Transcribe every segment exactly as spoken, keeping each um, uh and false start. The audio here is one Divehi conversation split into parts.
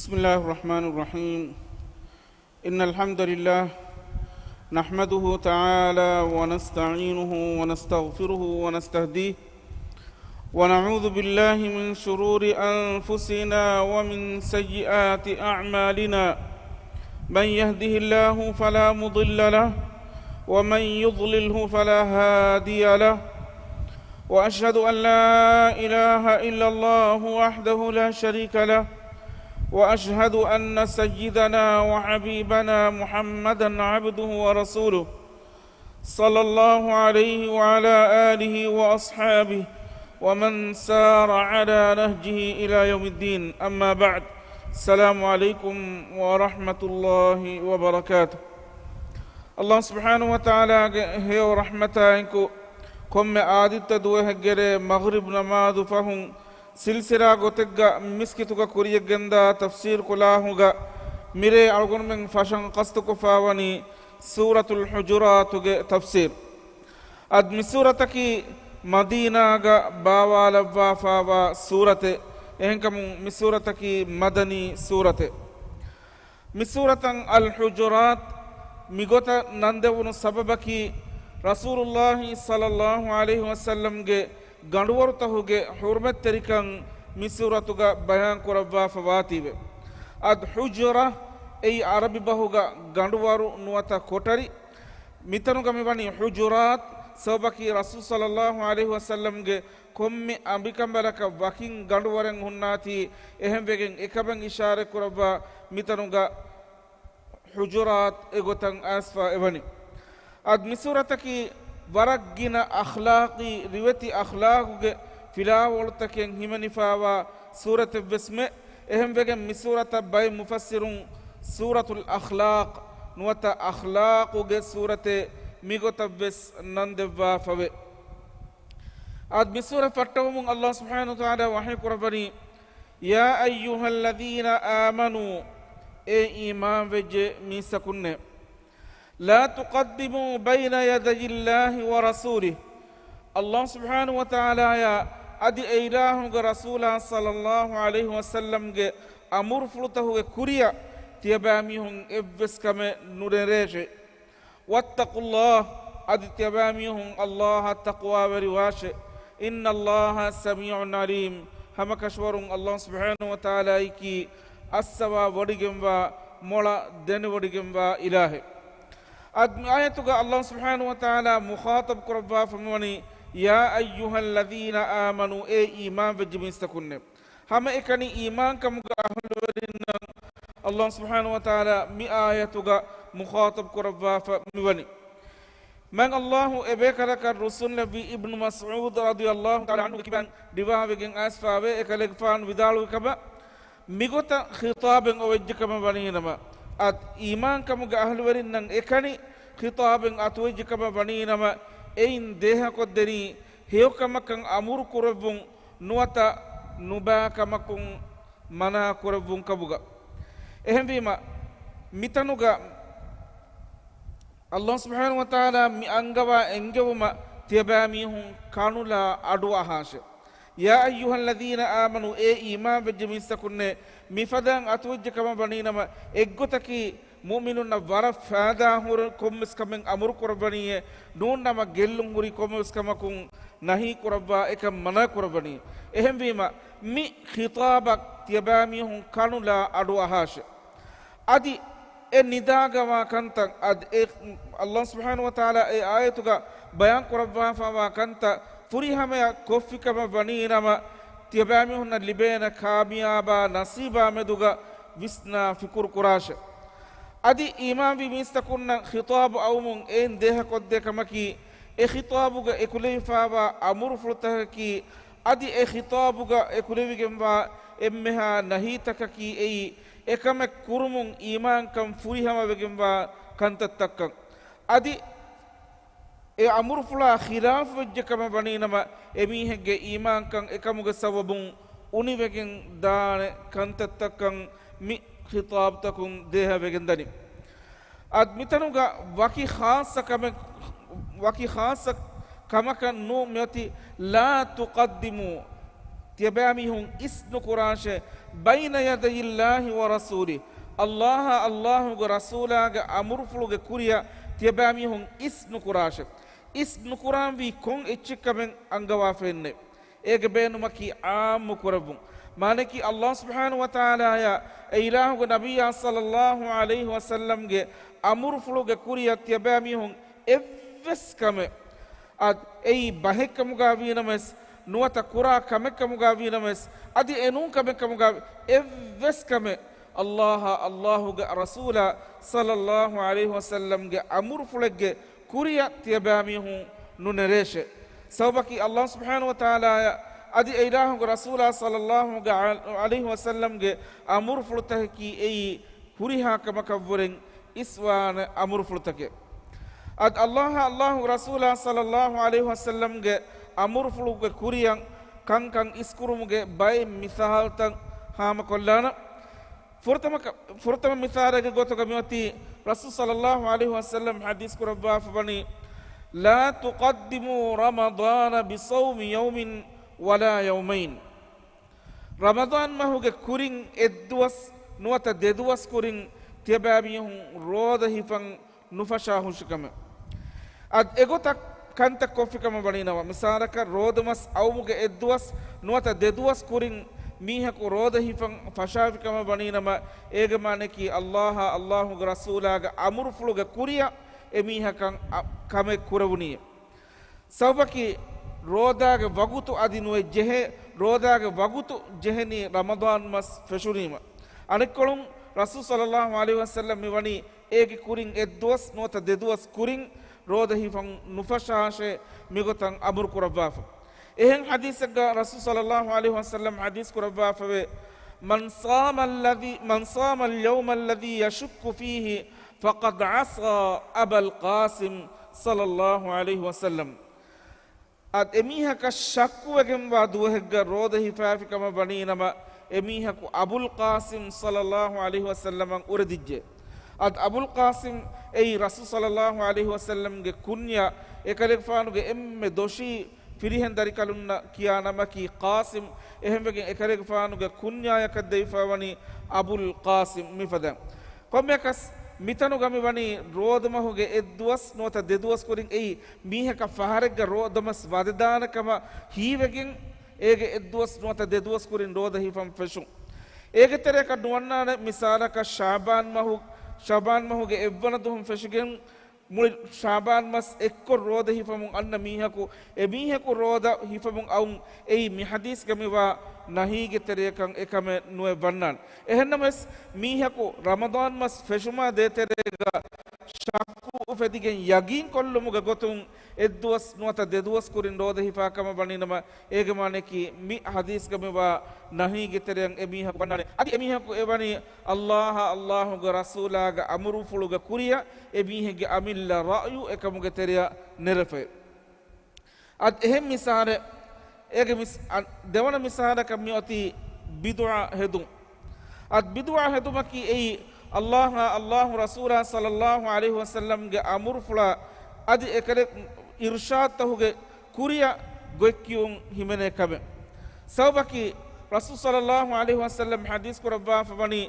بسم الله الرحمن الرحيم. إن الحمد لله نحمده تعالى ونستعينه ونستغفره ونستهديه، ونعوذ بالله من شرور أنفسنا ومن سيئات أعمالنا. من يهده الله فلا مضل له، ومن يضلله فلا هادي له. وأشهد أن لا إله إلا الله وحده لا شريك له، وأشهد أن سيدنا وحبيبنا محمدا عبده ورسوله، صلى الله عليه وعلى آله وأصحابه ومن سار على نهجه إلى يوم الدين. أما بعد. السلام عليكم ورحمة الله وبركاته. އަﷲ ސުބްޙާނަހޫ ވަތަޢާލާގެ ހެޔޮ ރަޙްމަތާއެކު، ކޮންމެ އާދިއްތަ ދުވަހެއްގެރޭ މަޣްރިބް ނަމާދު ފަހުން ސިލްސިލާ ގޮތެއްގަ މިސްކިތުގަ ކުރިޔަށްގެންދާ ތަފްސީރު ކުލާހުގަ މިރޭ އަޅުގަނޑުމެން ފަށަން ޤަޞްދުކޮށްފާވަނީ ސޫރަތުލް ޙުޖުރާތުގެ ތަފްސީރު. އަދި މި ސޫރަތަކީ މަދީނާގަ ބާވާލައްވާފާވާ ސޫރަތެއް. އެހެންކަމުން މި ސޫރަތަކީ މަދަނީ ސޫރަތެއް. މި ސޫރަތަށް އަލް ޙުޖުރާތް މިގޮތަށް ނަންދެވުނު ސަބަބަކީ، ރަސޫލުﷲ ޞައްލަﷲ ޢަލައިހި ވަސައްލަމްގެ ގަނޑުވަރުތަހުގެ ޙުރުމަތްތެރިކަން މި ސޫރަތުގަ ބަޔާން ކުރައްވާފަ ވާތީވެ. އަދް ޙުޖުރަ އެއީ ޢަރަބި ބަހުގަ ގަނޑުވަރު ނުވަތަ ކޮޓަރި. މިތަނުގަ މިވަނީ ޙުޖުރާތް، ސަބަބަކީ ރަސޫލު ޞައްލަﷲ ޢަލައިހި ވަސައްލަމްގެ ކޮންމެ އަނބިކަނބަލަކަށް ވަކިން ގަނޑުވަރެއް ހުންނާތީ، އެހެންވެގެން އެކަމަށް އިޝާރަތްކުރައްވާ މިތަނުގަ ޙުޖުރާތް އެގޮތަށް އައިސްފަ އެވަނީ. އަދި މި ސޫރަތަކީ ވަރަށް ގިނަ އަޚްލާޤީ ރިވެތި އަޚްލާޤުގެ ފިލާވަޅުތަކެއް ހިމެނިފާވާ ސޫރަތެއްވެސްމެ. އެހެންވެގެން މި ސޫރަތަށް ބައެއް މުފައްސިރުން ސޫރަތުލް އަޚްލާޤް ނުވަތަ އަޚްލާޤުގެ ސޫރަތޭ މިގޮތަށްވެސް ނަންދެއްވާފަވޭ. އަދި މި ސޫރަ ފައްޓަވަމުން އަﷲ ސުބްޙާނަހޫ ވަތަޢާލާ ވަޙީ ކުރައްވަނީ، يا أيها الذين آمنوا، އޭ އީމާންވެއްޖެ މީސްތަކުންނޭ، لا تقدموا بين يدي الله ورسوله، އަﷲ ސުބްޙާނަހޫ ވަތަޢާލާއާ އަދި އެއިލާހުގެ ރަސޫލާ ޞައްލަﷲ ޢަލައިހި ވަސައްލަމްގެ އަމުރުފުޅުތަހުގެ ކުރިއަށް ތިޔަބައިމީހުން އެއްވެސް ކަމެއް ނުނެރޭށޭ. واتقوا الله، އަދި ތިޔަބައިމީހުން އަﷲއަށް ތަޤްވާވެރިވާށޭ. إن الله سميع عليم، ހަމަކަށަވަރުން އަﷲ ސުބްޙާނަހޫ ވަތަޢާލާއަކީ އައްސަވާވޮޑިގެންވާ، މޮޅަށް ދެނެވޮޑިގެންވާ އިލާހެއް. އަދި މި އާޔަތުގަ އަﷲ ސުބްޙާނަހޫ ވަތަޢާލާ މުޚާޠަބު ކުރައްވާފަ މިވަނީ، يا أيها الذين آمنوا، އޭ އީމާންވެއްޖެ މީސްތަކުންނޭ. ހަމައެކަނި އީމާންކަމުގެ އަހުލުވެރިންނަށް އަﷲ ސުބްޙާނަހޫ ވަތަޢާލާ މި އާޔަތުގަ މުޚާޠަބު ކުރައްވާފަ މިވަނީ. މާތް އަﷲ އެބޭކަލަކަށް ރުއްސުންލެއްވި އިބްނު މަސްޢޫދު ރަޟިޔަﷲ ތަޢާލާ ޢަންހުގެ ކިބައިން ރިވާވެގެން އައިސްފާވޭ، އެކަލޭގެފާނު ވިދާޅުވި ކަމަށް، މިގޮތަށް ޚިޠާބެއް އޮވެއްޖެ ކަމަށް ވަނީނަމަ، އަދި އީމާންކަމުގެ އަހުލުވެރިންނަށް އެކަނި ޚިޠާބެއް އަތުވެއްޖެ ކަމަށް ވަނީނަމަ، އެއިން ދޭހަކޮށްދެނީ ހެޔޮކަމަކަށް އަމުރު ކުރެއްވުން ނުވަތަ ނުބާ ކަމަކުން މަނާ ކުރެއްވުން ކަމުގަ. އެހެންވީމަ، މިތަނުގަ އަﷲ ސުބްޙާނަހޫ ވަތަޢާލާ މި އަންގަވާ އެންގެވުމަށް ތިޔަބައިމީހުން ކަނުލާ އަޑު އަހާށޭ. يا أيها الذين آمنوا، އޭ އީމާންވެއްޖެ މީސްތަކުންނޭ، މިފަދައިން އަތުވެއްޖެ ކަމަށް ވަނީނަމަ، އެއްގޮތަކީ މުއުމިނުންނަށް ވަރަށް ފައިދާ ހުރި ކޮންމެސް ކަމެއް އަމުރު ކުރައްވަނީއޭ، ނޫންނަމަ ގެއްލުން ހުރި ކޮންމެސް ކަމަކުން ނަހީ ކުރައްވާ އެކަން މަނާ ކުރައްވަނީ. އެހެންވީމަ، މި ޚިޠާބަށް ތިޔަބައިމީހުން ކަނުލާ އަޑު އަހާށޭ. އަދި އެ ނިދާގަވާ ކަންތައް، އަދި އެ އަﷲ ސުބްޙާނަހޫ ވަތަޢާލާ އެ އާޔަތުގަ ބަޔާން ކުރައްވާފައިވާ ކަންތައް ފުރިހަމަޔަށް ކޮށްފި ކަމަށް ވަނީނަމަ، ތިޔަބައިމީހުންނަށް ލިބޭނެ ކާމިޔާބާ ނަސީބާ މެދުގަ ވިސްނާ ފިކުރު ކުރާށޭ. އަދި އީމާންވި މީސްތަކުންނަށް ޚިޠާބު އައުމުން އެއިން ދޭހަކޮށްދޭ ކަމަކީ، އެ ޚިޠާބުގަ އެކުލެވިފައިވާ އަމުރުފުޅުތަކަކީ، އަދި އެ ޚިޠާބުގަ އެކުލެވިގެންވާ އެންމެހާ ނަހީތަކަކީ އެއީ، އެކަމެއް ކުރުމުން އީމާންކަން ފުރިހަމަވެގެންވާ ކަންތައްތައްކަން. އަދި އެ އަމުރުފުޅާ ޚިލާފުވެއްޖެ ކަމަށް ވަނީނަމަ، އެމީހެއްގެ އީމާންކަން އެކަމުގެ ސަބަބުން އުނިވެގެން ދާނެ ކަންތައްތައްކަން މި ޚިޠާބުތަކުން ދޭހަވެގެން ދަނީ. އަދި މިތަނުގަ ވަކި ޚާއްޞަ ކަމެއް، ވަކި ޚާއްޞަ ކަމަކަށް ނޫން މިއޮތީ، لا تقدموا، ތިޔަބައިމީހުން އިސްނުކުރާށޭ، بين يدي الله ورسوله، ﷲ އާ ﷲގެ ރަސޫލާގެ އަމުރުފުޅުގެ ކުރިއަށް ތިޔަބައިމީހުން އިސް ނުކުރާށެ. އިސް ނުކުރާންވީ ކޮން އެއްޗެއްކަމެއް އަންގަވާފައެއްނެއް. އޭގެ ބޭނުމަކީ ޢާއްމު ކުރެއްވުން. މާނައަކީ ﷲ ސުބްޙާނަހޫ ވަތަޢާލާއާ އެ އިލާހުގެ ނަބިއްޔާ ޞައްލައްލާހު ޢަލައިހި ވަސައްލަމްގެ އަމުރުފުޅުގެ ކުރިއަށް ތިޔަބައިމީހުން އެއްވެސް ކަމެއް، އަދި އެއީ ބަހެއްކަމުގަ ވީނަމަވެސް، ނުވަތަ ކުރާ ކަމެއްކަމުގަ ވީނަމަވެސް، އަދި އެނޫން ކަމެއްކަމުގަ އެއްވެސް ކަމެއް ﷲ އާ ﷲގެ ރަސޫލާ ޞައްލައްލާހު ޢަލައިހި ވަސައްލަމްގެ އަމުރުފުޅެއްގެ ކުރިއަށް ތިޔަބައިމީހުން ނުނެރޭށޭ. ސަބަބަކީ ﷲ ސުބްޙާނަހޫ ވަތަޢާލާއާ އަދި އެ އިލާހުގެ ރަސޫލާ ޞައްލައްލާހު ޢަލައިހި ވަސައްލަމްގެ އަމުރުފުޅުތަކަކީ އެއީ ހުރިހާ ކަމަކަށްވުރެން އިސްވާނެ އަމުރުފުޅުތަކެއް. އަދި ﷲ އާ ﷲގެ ރަސޫލާ ޞައްލައްލާހު ޢަލައިހި ވަސައްލަމްގެ އަމުރުފުޅުގެ ކުރިއަށް ކަންކަން އިސްކުރުމުގެ ބައެއް މިސާލުތައް ހާމަކޮށްލާނަން. ފުރަތަމަ ކަ-، ފުރަތަމަ މިސާލެއްގެ ގޮތުގަ މިއޮތީ ރަސޫލު ޞައްލައްލާހު ޢަލައިހި ވަސައްލަމް ޙަދީޘް ކުރައްވާފަ ވަނީ، لا تقدموا رمضان بصوم يوم ولا يومين. ރަމަޟާން މަހުގެ ކުރިން އެއްދުވަސް ނުވަތަ ދެދުވަސް ކުރިން ތިޔަބައިމީހުން ރޯދަ ހިފަން ނުފަށާ ހުށިކަމެއް. އަދި އެގޮތަށް ކަންތައް ކޮށްފިކަމަށް ވަނީނަމަ، މިސާލަކަށް ރޯދަމަސް އައުމުގެ އެއްދުވަސް ނުވަތަ ދެދުވަސް ކުރިން މީހަކު ރޯދަ ހިފަން ފަށާފިކަމަށް ވަނީނަމަ، އޭގެ މާނައަކީ ﷲ އާ ﷲގެ ރަސޫލާގެ އަމުރުފުޅުގެ ކުރިއަށް އެމީހަކަށް އަ-، ކަމެއް ކުރެވުނީ. ސަބަބަކީ ރޯދާގެ ވަގުތު އަދި ނުވެ ޖެހޭ، ރޯދާގެ ވަގުތު ޖެހެނީ ރަމަޟާން މަސް ފެށުނީމަ. އަނެއްކޮޅުން ރަސޫލު ޞައްލައްލާހު ޢަލައިހި ވަސައްލަމް މިވަނީ އޭގެ ކުރިން އެއްދުވަސް ނުވަތަ ދެދުވަސް ކުރިން ރޯދަ ހިފަން ނުފަށާށޭ މިގޮތަށް އަމުރު ކުރައްވާފަ. އެހެން ޙަދީޘެއްގަ ރަސޫލު ޞައްލައްލާހު ޢަލައިހި ވަސައްލަމް ޙަދީޘް ކުރައްވާފަވޭ، من صام الذي، من صام اليوم الذي يشك فيه فقد عصى أبا القاسم صلى الله عليه وسلم. އަދި އެމީހަކަށް ޝައްކުވެގެންވާ ދުވަހެއްގަ ރޯދަ ހިފާފި ކަމަށް ވަނީނަމަ، އެމީހަކު އަބުލް ޤާސިމް ޞައްލައްލާހު ޢަލައިހި ވަސައްލަމަށް އުރެދިއްޖެ. އަދި އަބުލް ޤާސިމް އެއީ ރަސޫލު ޞައްލައްލާހު ޢަލައިހި ވަސައްލަމްގެ ކުންޏާ، އެކަލޭގެފާނުގެ އެންމެ ދޮށީ ފިރިހެން ދަރިކަލުންނަށް ކިޔާ ނަމަކީ ޤާސިމް. އެހެންވެގެން އެކަލޭގެފާނުގެ ކުންޏާޔަކަށް ދެވިފައިވަނީ އަބުލް ޤާސިމް މިފަދަ. ކޮންމެއަކަސް މިތަނުގަ މިވަނީ ރޯދަމަހުގެ އެއްދުވަސް ނުވަތަ ދެދުވަސް ކުރިން އެއީ މީހަކަށް ފަހަރެއްގަ ރޯދަމަސް ވަދެދާނެ ކަމަށް ހީވެގެން، އޭގެ އެއްދުވަސް ނުވަތަ ދެދުވަސް ކުރިން ރޯދަ ހިފަން ފެށުން. އޭގެ ތެރެއަކަށް ނުވަންނާނެ، މިސާލަކަށް ޝަޢުބާން މަހު، ޝަޢުބާން މަހުގެ އެއްވަނަ ދުވަހުން ފެށިގެން މުޅި ޝަޢުބާން މަސް އެއްކޮށް ރޯދަ ހިފަމުން އަންނަ މީހަކު، އެމީހަކު ރޯދަ ހިފަމުން އައުން އެއީ މި ޙަދީޘްގަ މިވާ ނަހީގެ ތެރެއަކަށް އެކަމެއް ނުވެ ވަންނާނެ. އެހެންނަމަވެސް، މީހަކު ރަމަޟާން މަސް ފެށުމާ ދޭތެރޭގަ ޝައްކު އުފެދިގެން ޔަގީން ކޮށްލުމުގެ ގޮތުން އެއްދުވަސް ނުވަތަ ދެދުވަސް ކުރިން ރޯދަ ހިފާ ކަމަށް ވަނީނަމަ، އޭގެ މާނައަކީ މި ޙަދީޘްގަ މިވާ ނަހީގެ ތެރެއަށް އެމީހަކު ވަންނާނެ. އަދި އެމީހަކު އެވަނީ ﷲ އާ ﷲގެ ރަސޫލާގެ އަމުރުފުޅުގެ ކުރިއަށް އެމީހެއްގެ އަމިއްލަ ރައުޔު އެކަމުގެ ތެރެއަށް ނެރެފައި. އަދި އެހެން މިސާލެއް، އޭގެ މިސް-، އަ، ދެވަނަ މިސާލަކަށް މިއޮތީ ބިދުޢަ ހެދުން. އަދި ބިދުޢަ ހެދުމަކީ އެއީ ﷲ އާ ﷲ ރަސޫލާ ޞައްލައްލާހު ޢަލައިހި ވަސައްލަމްގެ އަމުރުފުޅާ އަދި އެކަލޭ އިރުޝާދުތަކުގެ ކުރިއަށް ގޮތްކިޔުން ހިމެނޭ ކަމެއް. ސަބަބަކީ ރަސޫލު ޞައްލައްލާހު ޢަލައިހި ވަސައްލަމް ޙަދީޘް ކުރައްވާފަ ވަނީ،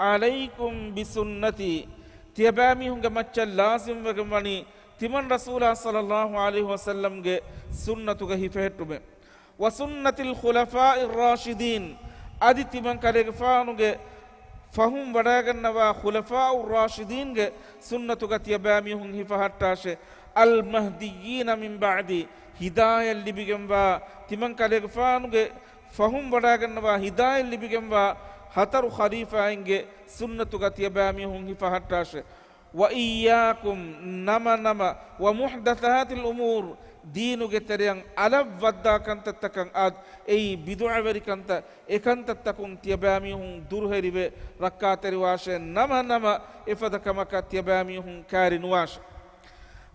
عليكم بسنتي، ތިޔަބައިމީހުންގެ މައްޗަށް ލާޒިމްވެގެން ވަނީ ތިމަން ރަސޫލާ ޞައްލައްލާހު ޢަލައިހި ވަސައްލަމްގެ ސުންނަތުގަ ހިފެހެއްޓުމެއް. وسنة الخلفاء الراشدين، އަދި ތިމަން ކަލޭގެފާނުގެ ފަހުން ވަޑައިގަންނަވާ ޚުލަފާއު ރާޝިދީންގެ ސުންނަތުގަ ތިޔަބައިމީހުން ހިފަހައްޓާށޭ. المهديين من بعدي، ހިދާޔަތް ލިބިގެންވާ، ތިމަން ކަލޭގެފާނުގެ ފަހުން ވަޑައިގަންނަވާ ހިދާޔަތް ލިބިގެންވާ ހަތަރު ޚަލީފާއިންގެ ސުންނަތުގަ ތިޔަބައިމީހުން ހިފަހައްޓާށޭ. وإياكم، ނަމަ ނަމަ، ومحدثات الأمور، ދީނުގެ ތެރެއަށް އަލަށް ވައްދާ ކަންތައްތަކަށް އާދެ، އެއީ ބިދުޢަވެރި ކަންތައް، އެ ކަންތައްތަކުން ތިޔަބައިމީހުން ދުރުހެލިވެ ރައްކާތެރިވާށޭ، ނަމަ ނަމަ އެފަދަ ކަމަކަށް ތިޔަބައިމީހުން ކައިރި ނުވާށޭ.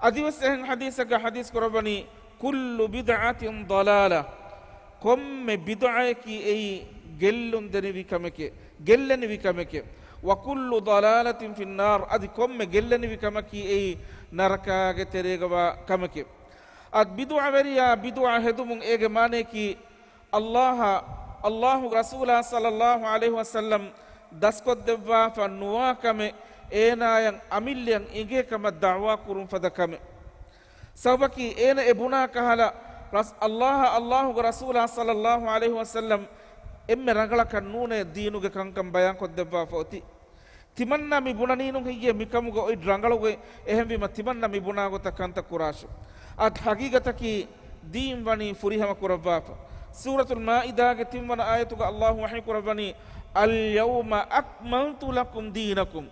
އަދިވެސް އެހެން ޙަދީޘެއްގަ ޙަދީޘް ކުރައްވަނީ، كل بدعة ضلالة، ކޮންމެ ބިދުޢައަކީ އެއީ ގެއްލުން ދެނިވި ކަމެކޭ، ގެއްލެނިވި ކަމެކޭ. وكل ضلالة في النار، އަދި ކޮންމެ ގެއްލެނިވި ކަމަކީ އެއީ ނަރަކާގެ ތެރޭގަވާ ކަމެކޭ. އަދި ބިދުޢަވެރިޔާ ބިދުޢަ ހެދުމުން އޭގެ މާނައަކީ، ﷲ އާ އައްލާހުގެ ރަސޫލާ ޞައްލައްލާހު ޢަލައިހި ވަސައްލަމް ދަސްކޮށްދެއްވާފަ ނުވާ ކަމެއް، އޭނާޔަށް އަމިއްލަޔަށް އެނގޭ ކަމަށް ދަޢުވާ ކުރުން ފަދަ ކަމެއް. ސަބަބަކީ އޭނަ އެ ބުނާ ކަހަލަ ރަސް-، އައްލާހާ އައްލާހުގެ ރަސޫލާ ޞައްލައްލާހު ޢަލައިހި ވަސައްލަމް އެންމެ ރަނގަޅަކަށް ނޫނޭ ދީނުގެ ކަންކަން ބަޔާންކޮށްދެއްވާފަ އޮތީ. ތިމަންނަ މި ބުނަނީނު ހެއްޔޭ މިކަމުގަ އޮތް ރަނގަޅުގޮތް؟ އެހެންވީމަ ތިމަންނަ މި ބުނާ ގޮތަށް ކަންތައް ކުރާށި. އަދި ހަގީގަތަކީ ދީން ވަނީ ފުރިހަމަ ކުރައްވާފަ. ސޫރަތުލް މާއިދާގެ ތިންވަނަ އާޔަތުގަ އައްލާހު ވަޙީ ކުރައްވަނީ، "الْيَوْمَ أَكْمَلْتُ لَكُمْ دِينَكُمْ."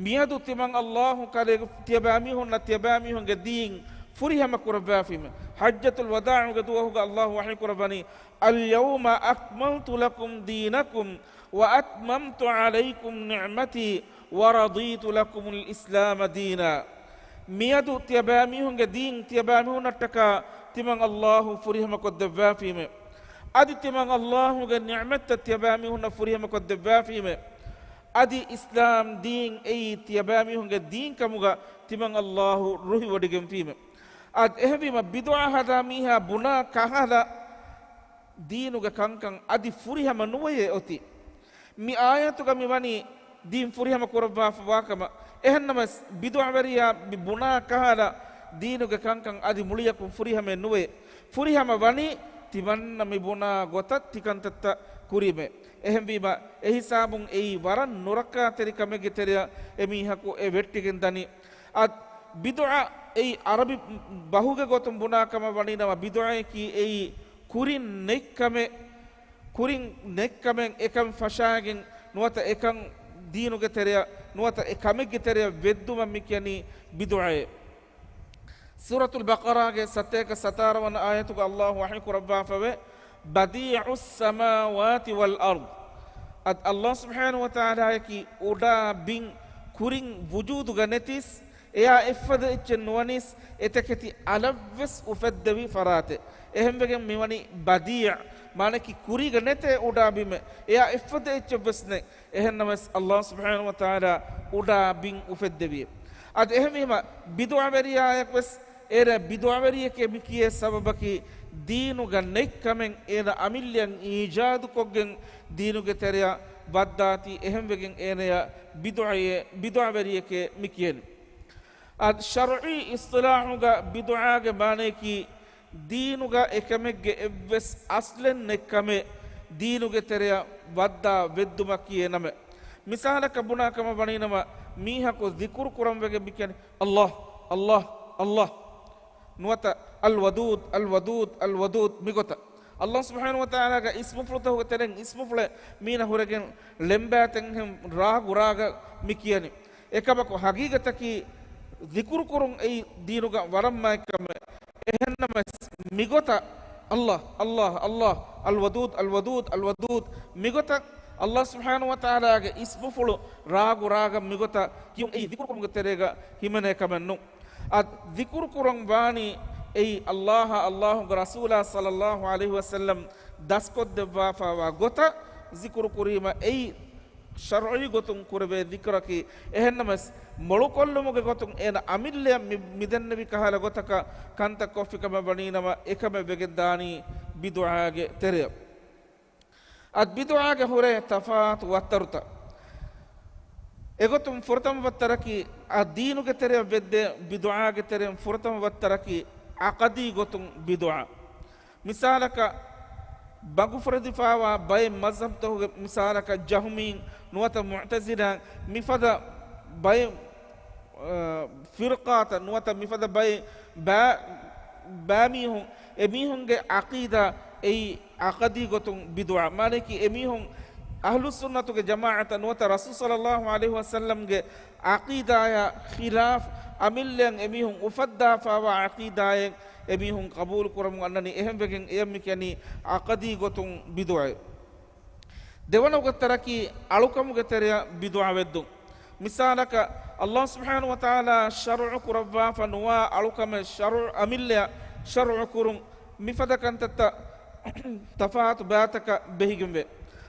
މިއަދު ތިމަން އައްލާހު ކަލޭގެ ތިޔަބައިމީހުންނަށް ތިޔަބައިމީހުންގެ ދީން ފުރިހަމަ ކުރައްވާފީމެ. ޙައްޖަތުލް ވަދާޢުގެ ދުވަހުގަ އައްލާހު ވަޙީ ކުރައްވަނީ، "الْيَوْمَ أَكْمَلْتُ لَكُمْ دِينَكُمْ وَأَتْمَمْتُ عَلَيْكُمْ نِعْمَتِي وَرَضِيتُ لَكُمُ الْإِسْلَامَ دِينًا." މިއަދު ތިޔަބައިމީހުންގެ ދީން ތިޔަބައިމީހުންނަށްޓަކާ ތިމަން އައްލާހު ފުރިހަމަކޮށްދެއްވާފީމެ. އަދި ތިމަން އައްލާހުގެ ނިޢުމަތްތައް ތިޔަބައިމީހުންނަށް ފުރިހަމަކޮށްދެއްވާފީމެ. އަދި އިސްލާމް ދީން އެއީ ތިޔަބައިމީހުންގެ ދީން ކަމުގަ ތިމަން އައްލާހު ރުހިވޮޑިގެންފީމެ. އަދި އެހެންވީމަ ބިދުޢަ ހަދާ މީހާ ބުނާ ކަހަލަ ދީނުގެ ކަންކަން އަދި ފުރިހަމަ ނުވެޔޭ އޮތީ. މި އާޔަތުގަ މިވަނީ ދީން ފުރިހަމަ ކުރައްވާފަ ވާކަމަށް. އެހެންނަމަވެސް ބިދުޢަވެރިޔާ މި ބުނާ ކަހަލަ ދީނުގެ ކަންކަން އަދި މުޅިއަކުން ފުރިހަމައެއް ނުވޭ. ފުރިހަމަ ވަނީ ތިމަންނަ މި ބުނާ ގޮތަށް ތިކަންތައްތައް ކުރީމޭ. އެހެންވީމަ އެހިސާބުން އެއީ ވަރަށް ނުރައްކާތެރި ކަމެއްގެ ތެރެއަށް އެމީހަކު އެ ވެއްޓިގެން ދަނީ. އަދި ބިދުޢަ އެއީ ޢަރަބި ބަހުގެ ގޮތުން ބުނާ ކަމަށް ވަނީނަމަ، ބިދުޢައަކީ އެއީ ކުރިން ނެތްކަމެއް، ކުރިން ނެތްކަމެއް އެކަން ފަށާގެން ނުވަތަ އެކަން ދީނުގެ ތެރެއަށް ނުވަތަ އެ ކަމެއްގެ ތެރެއަށް ވެއްދުމަށް މި ކިޔަނީ ބިދުޢައޭ. ސޫރަތުލް ބަޤަރާގެ ސަތޭކަ ސަތާރަ ވަނަ އާޔަތުގަ އައްލާހު ވަޙީ ކުރައްވާފަވޭ، "بَدِيعُ السَّمَاوَاتِ وَالْأَرْضِ." އަދި އައްލާހު ސުބްޙާނަހު ވަތަޢާލާއަކީ އުޑާ ބިން ކުރިން ވުޖޫދުގަ ނެތިސް، އެޔާ އެއްފަދަ އެއްޗެއް ނުވަނީސް، އެތަކެތި އަލަށްވެސް އުފެއްދެވި ފަރާތެއް. އެހެންވެގެން މިވަނީ ބަދީޢު، މާނައަކީ ކުރީގަ ނެތޭ އުޑާ ބިމެއް، އެޔާ އެއްފަދަ އެއްޗެއްވެސް ނެތް. އެހެންނަމަވެސް އައްލާހު ސުބްޙާނަހު ވަތަޢާލާ އުޑާ ބިން އުފެއްދެވި. އަދި އެހެންވީމަ ބިދުޢަވެރިޔާއަކުވެސް އޭރަ ބިދުޢަވެރިއެކޭ މި ކިޔޭ ސަބަބަކީ ދީނުގަ ނެތްކަމެއް އޭނަ އަމިއްލައަށް އީޖާދުކޮށްގެން ދީނުގެ ތެރެއަށް ވައްދާތީ، އެހެންވެގެން އޭނަޔަށް ބިދުޢައޭ، ބިދުޢަވެރިއެކޭ މި ކިޔަނީ. އަދި ޝަރުޢީ އިޞްޠިލާޙުގަ ބިދުޢާގެ މާނަޔަކީ ދީނުގަ އެކަމެއްގެ އެއްވެސް އަސްލެއް ނެތްކަމެއް ދީނުގެ ތެރެއަށް ވައްދާ ވެއްދުމަކީ އެ ނަމެއް. މިސާލަކަށް ބުނާ ކަމަށް ވަނީނަމަ، މީހަކު ޛިކުރު ކުރަން ވެގެން މި ކިޔަނީ، "އައްލާހް، އައްލާހް، އައްލާހް." ނުވަތަ، "އަލް ވަދޫދް، އަލް ވަދޫދް، އަލް ވަދޫދް" މިގޮތަށް. އައްލާހު ސުބްޙާނަހު ވަތަޢާލާގެ އިސްމުފުޅުތަކުގެ ތެރެއިން އިސްމުފުޅެއް މީނަ ހުރެގެން ޅެންބާތެންހެން ރާގު ރާގަށް މި ކިޔަނީ. އެކަމަކު ހަގީގަތަކީ ޛިކުރު ކުރުން އެއީ ދީނުގަ ވަރަށް މާތް ކަމެއް. އެހެންނަމަވެސް މިގޮތަށް އައްލާހް، އައްލާހް، އައްލާހް، އަލް ވަދޫދް، އަލް ވަދޫދް، އަލް ވަދޫދް މިގޮތަށް އައްލާހު ސުބްޙާނަހު ވަތަޢާލާގެ އިސްމުފުޅު ރާގު ރާގަށް މިގޮތަށް ކިޔުން އެއީ ޛިކުރު ކުރުމުގެ ތެރޭގަ ހިމެނޭ ކަމެއް ނޫން. އަދި ޛިކުރު ކުރަން ވާނީ އެއީ އައްލާހާ އައްލާހުގެ ރަސޫލާ ޞައްލައްލާހު ޢަލައިހި ވަސައްލަމް ދަސްކޮށްދެއްވާފައިވާ ގޮތަށް ޛިކުރު ކުރީމަ އެއީ ޝަރުޢީ ގޮތުން ކުރެވޭ ޛިކުރަކީ. އެހެންނަމަވެސް، މޮޅުކޮށްލުމުގެ ގޮތުން އޭނަ އަމިއްލައަށް މި، މިދެންނެވި ކަހަލަ ގޮތަކަށް ކަންތައް ކޮށްފި ކަމަށް ވަނީނަމަ، އެކަމެއް ވެގެން ދާނީ ބިދުޢާގެ ތެރެއަށް. އަދި ބިދުޢާގެ ހުރޭ ތަފާތު ވައްތަރުތައް. އެގޮތުން ފުރަތަމަ ވައްތަރަކީ، އަދި ދީނުގެ ތެރެއަށް ވެއްދޭ ބިދުޢާގެ ތެރެއިން ފުރަތަމަ ވައްތަރަކީ، ޢަޤަދީ ގޮތުން ބިދުޢާ. މިސާލަކަށް، ބަނގުފުރެދިފާވާ ބައެއް މަޒްހަބްތަކުގެ، މިސާލަކަށް، ޖަހުމީން ނުވަތަ މުޢުތަޒިލާ، މިފަދަ ބައެއް، އަ، ފިރުޤާތައް ނުވަތަ މިފަދަ ބައެއް ބާ-، ބައިމީހުން، އެމީހުންގެ ޢަޤީދާ އެއީ ޢަޤަދީ ގޮތުން ބިދުޢާ. މާނައަކީ، އެމީހުން އަހްލުއްސުންނަތުގެ ޖަމާޢަތަށް ނުވަތަ ރަސޫލު ޞައްލައްލާހު ޢަލައިހި ވަސައްލަމްގެ ޢަޤީދާޔާ ޚިލާފް، އަމިއްލައަށް އެމީހުން އުފައްދާފާވާ ޢަޤީދާއެއް އެމީހުން ޤަބޫލު ކުރަމުން އަންނަނީ. އެހެންވެގެން އެޔަށް މި ކިޔަނީ ޢަޤަދީ ގޮތުން ބިދުޢައެއް. ދެވަނަ ގޮތަކީ އަޅުކަމުގެ ތެރެއަށް ބިދުޢަ ވެއްދުން. މިސާލަކަށް، އައްލާހު ސުބްޙާނަހު ވަތަޢާލާ ޝަރުޢު ކުރައްވާފަ ނުވާ އަޅުކަމެއް، ޝަރުޢު އަމިއްލައަށް ޝަރުޢު ކުރުން، މިފަދަ ކަންތައްތައް ތަފާތު ބައިތަކަށް ބެހިގެންވޭ.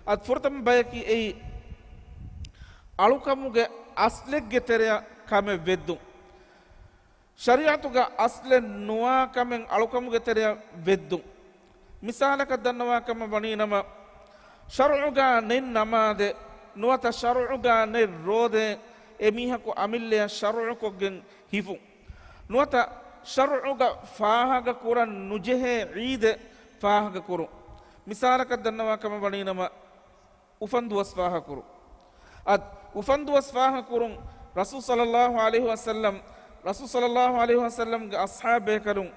އަދި ފުރަތަމަ ބަޔަކީ އެއީ، އަޅުކަމުގެ އަސްލެއްގެ ތެރެއަށް ކަމެއް ވެއްދުން. ޝަރީޢަތުގަ އަސްލެއް ނުވާ ކަމެއް އަޅުކަމުގެ ތެރެއަށް ވެއްދުން. މިސާލަކަށް ދަންނަވާ ކަމަށް ވަނީނަމަ، ޝަރުޢުގަ ނެތް ނަމާދެއް، ނުވަތަ ޝަރުޢުގަ ނެތް ރޯދައެއް އެމީހަކު އަމިއްލަޔަށް ޝަރުޢުކޮށްގެން ހިފުން. ނުވަތަ ޝަރުޢުގަ ފާހަގަކުރަން ނުޖެހޭ ޢީދެއް ފާހަގަކުރުން. މިސާލަކަށް ދަންނަވާ ކަމަށް ވަނީނަމަ، އުފަންދުވަސް ފާހަގަކުރުން. އަދި އުފަންދުވަސް ފާހަގަކުރުން، ރަސޫލު ޞައްލައްލާހު ޢަލައިހި ވަސައްލަމް، ރަސޫލު ޞައްލައްލާހު ޢަލައިހި ވަސައްލަމްގެ އަޞްޙާބު ބޭކަލުން،